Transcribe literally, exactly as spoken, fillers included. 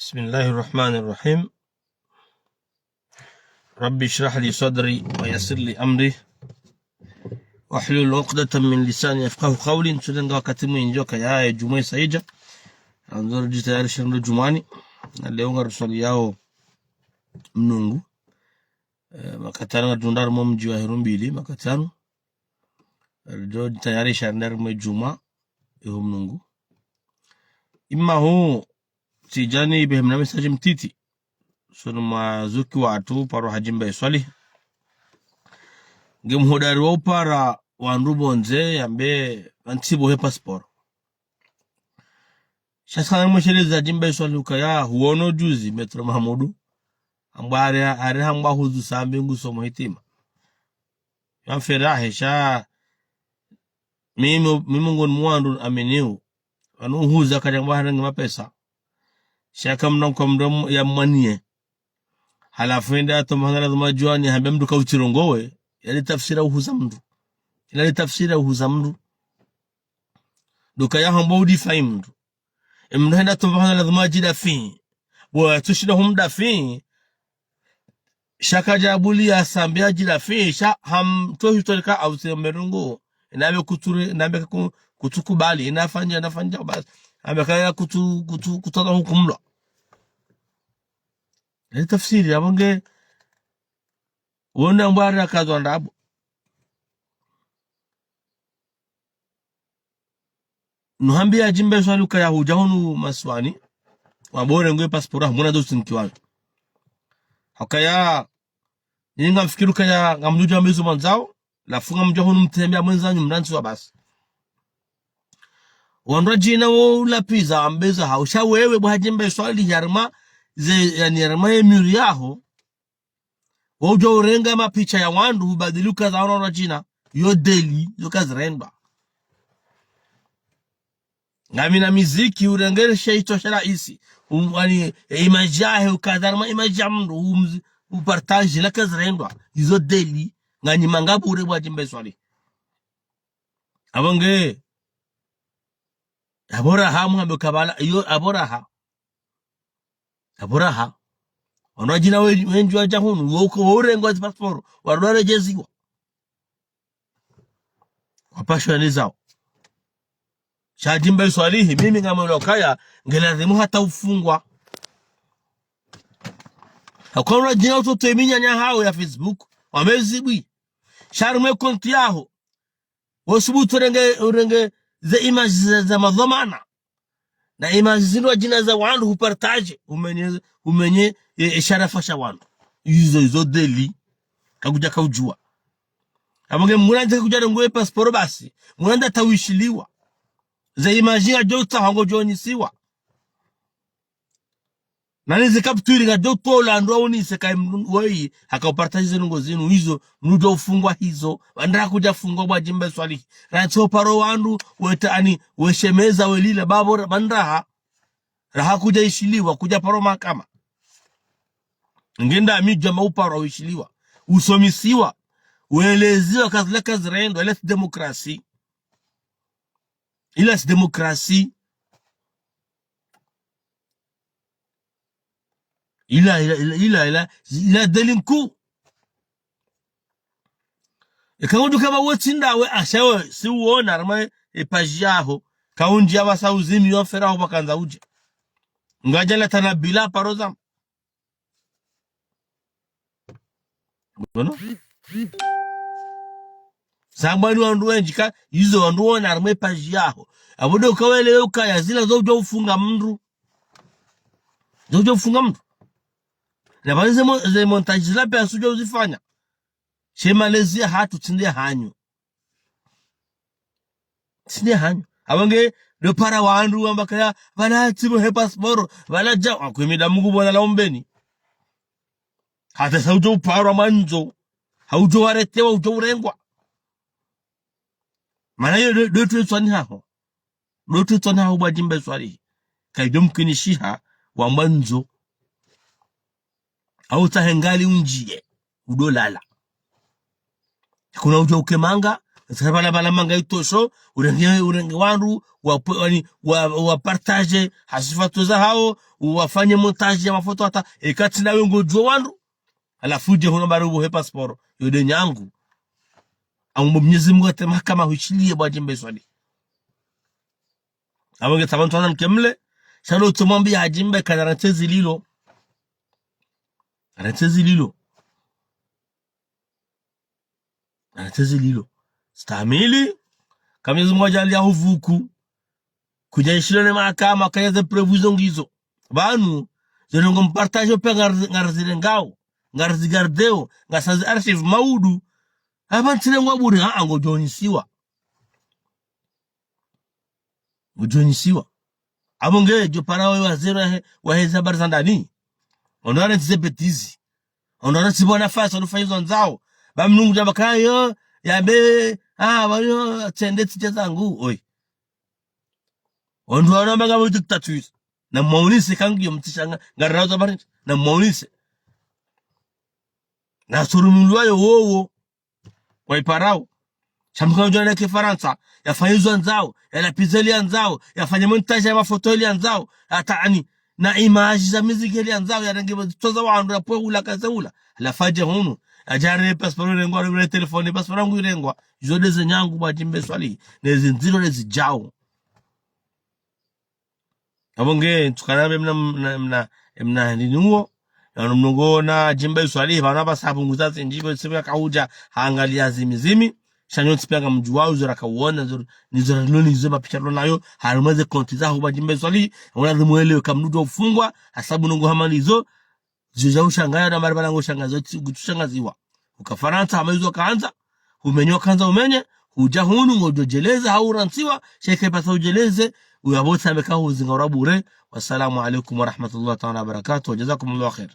بسم الله الرحمن الرحيم. رب اشرح لي صدري ويسر لي أمري واحلل عقدة من لساني يفقهوا قولي. Ntsurenga wakati mwindji okaya ye djumwa isaidja. Randzao ridjitayarishe ndo djumwani. Na leo ngaruswaliyao mnungu. Eh, makati yanu ngarudungao harumwa mdji wa Herumbili, makati yanu. Ridjo djitayarisha nda harumwa djumwa, iho mnungu. Imma hu, tsidjani ibehe mna message mtiti. Sunu mwazuki watru paro Hadji Mbae Swalihi. Nge mhodari wa upara wandru pvondze yambe pvantsi pvo he passeport. Sha tsika namwesheleze Hadji Mbae Swalihi ukaya huono juzi Maître Mahamudu. Hambwa hari, hari hambwa huzu sambi ngusomo hitima. Yamfera hesha mimi, mimi ngoni mwandru aminio. Wanu huza kadjambwa harenge mapesa. Sha kamna kwa mndru ya mwaniye. Halafu enda atomba hana lazima djuwani hambe mndru kautsirongowe. Yali tafsira uhuza mndru. Yali tafsira uhuza mndru. Ndo ukaya hambwa udifai mndru. E mndru henda atomba hana lazima djidafi. Bo yatsushinda humdafi. Sha kadja buli yasambe adjidafi, sha hamtso hitolika au se mndru ngo. Inambe kutsure, inambe ku-, kutsukubali, inafanya, inafanya, basi. Ambe kaya kutsu-, kutsu-, kutsana hukumlwa. Ye tafsiri, apvo nge, wona mbwari akazo ndrabo. Nuhambiya Hadji Mbae Swalihi ukaya hudja hunu masiwani, wambe urenge passeport, hamwona ndo usinki wanu. Hukaya, nyinyi ngamfikiri ukaya ngamdjudja mbezo mwandzao, halafu ngamdja hunu mtembea mwendza nyumrantsi wa basi. Wandru wadjina wo ulapviza, wambeza hau, sha wewe bo Hadji Mbae Swalihi harumwa, ze, yaani harumwa ye mur yaho, wudjo urenga mapicha ya wandru, ubadili ukaza wandru wadjina. Yo délit, yo kazirendwa. Ngamina miziki, urengere she itswa sha raisi. Um, yaani, e image yahe, ukaza harumwa image ya mndru, um, upartage, la kazirendwa. Izo délit, nganyi manga bure bo Hadji Mbae Swalihi. Apvo nge, apvo raha, muhambe kabala, iyo, apvo raha. Apvo raha. Wandru wadjina we-, wendji wadja hunu, wo uko, wo urengwa zi passeport, wandru waredjeziwa. Wapashwa ne zao. Sha Hadji Mbae Swalihi, mimi ngamwona ukaya, nge lazimu hata ufungwa. Hukaya wandru wadjina utoto eminyanya hawo ya Facebook, wamezibwi. Sha harumwa e compte yaho. Wosubutu urenge, urenge ze image za, za madhwamana. Na image zindru wadjina za wandru hupartage, umenye, umenye, e, e sharafa sha wandru. Izo, izo délit. Kakudja kaudjuwa. Apvo nge mndru andze kakudja rengo ye passeport basi. Mndru andze atawishiliwa. Ze image ngadjo utsaha ngodjo onisiwa. Nani ze capture ngadjo tola ndo aonise kayi mndru woyi, haka upartage ze ndrongo zinu izo, mndru udjo ufungwa hizo, wandru kudja fungwa bo Hadji Mbae Swalihi. Rantsi uparo wandru, weta yaani, weshemeza welila, bapvo ra-, pvanu raha. Raha kudja ishiliwa, kudja paro mahakama. Ngenda amidjwa ma uparo wishiliwa. Usomisiwa. Weleziwa kazi la kazirendwa, ile si démocratie. Ile si démocratie. Ila, ila, ila, ila, ila, ila délinquant. Eka ngudjo kaba wetsi ndawe ashawe, si uona, harumwa e page yaho. Kaundji ya basa uzimi yo fera ho bakandza udje. Ngadja latana bila paro zam. Bono? Sambwani wandru wendji ka, izo wandru wona harumwa e page yaho. Apvo ndo ukawelewe ukaya zila zo udjo ufunga mndru. Zo udjo ufunga mndru. Na pvanu ze mo-, ze montage zila piya sudjo uzifanya. She malezi ya hatru tsi nde hanyu. Tsi nde hanyu. Apvo nge, ndo upara wandru wamba kaya, pvala tsi pvo he passeport, pvala dja, wakwimida Mungu pvona la umbeni. Hata sa udjo uparwa mwandzo. Ha udjo waretewa, udjo urengwa. Mana iyo ndo, ndo twe tswani haho. Ndo twe tswani haho bo Hadji Mbae Swalihi. Kaidjo mkinishiha wa mwandzo. Au tsahe ngali undjiye. Udjo lala. Kuna udjo ukemanga, Sasa pvala pvala manga itosho, urenge, urenge wandru, wa, wani, wa, wa partage, ha sifa zahawo, wafanye montage ya mafoto hata, ekati nawe ngodjuwa wandru. Halafu udje hunu bari ubuhe passeport, yo nde nyangu. Ambo Mwenyezi Mungu hata mahakama huishiliye bo Hadji Mbae Swalihi. Ambo nge tsaha ntsu ana mkemle, sha ndo utsomwambiya Hadji Mbae kana rantsi zililo. Rantsi zililo. Rantsi zililo. Stahamili, ka Mwenyezi Mungu hadjaliya huvuku. Kudja ishiliwa ne mahakama, kaya ze preuve zo ngizo. Pvanu, ze ndrongoo mpartage pvo ngari-, ngarizirengao, ngarizigardeo, ngasi na ze archive maudu. Apvo ntsi rengwa bure, aa, ngodjo onyisiwa. Ngodjo onyisiwa. Apvo ngedjo para we waziri wahe, wahe ze habari za ndani. Ondo warantsi ze bêtises. Ondo warantsi pvwa nafasi, ondo fanya izo wandzao. Ba mnungu djamba kayo, yambe, ah, wayo, tsende tsidja zangu. Oi. Ondo waramba ngapvo dictature. Na mwaonese kangu yo mtsishanga, ngarirazo habari. Na mwaonese. Na surumulwa yo wowo. Kwa iparao. Sha mkana udjo neke Farantsa, yafanye izo yandzao, yalapvize li yandzao, yafanye montage ya mafoto li yandzao, hata ani, na image za miziki li yandzao, yarenge zitsoza wandru yapvo hula kaze hula. Halafu adje hunu, yadje yarenge passeport irengwa, yarenge telefoni, passeport yangu irengwa. Izo nde ze nyangu bo Hadji Mbae Swalihi, ne zindziro ne zidjao. Apvo nge, ntsukana mbe mna, mna, mna, mna ndini uwo. Yanu mnungo na Hadji Mbae Swalihi, pvanu apvasa hapvunguza zindji, pvo siku yakahudja, hangaliya zimi zimi. Sha nyontsi piya ngamdjuwao, izo rakawona, izo, nizo raloni, izo mapicha rilo nayo, harumwa ze compte zaho bo Hadji Mbae Swalihi, wona zimwelewe kamdru udjo ufungwa, hasabu ndrongoo hama nizo, zidjo ushangaya na mari pvala ngo ushangazwa, tsi, kutsushangaziwa. Uka Farantsa, hama izo kandza, umenye kandza umenye, hudja hunu ngodjo djeleza, hau rantsiwa, sha ike pasa udjeleze, uyapvo tsambe ka huzinga ura bure. Wassalamu alaikum warahmatullahi taala wabarakatuh, wajazakumullahu khair.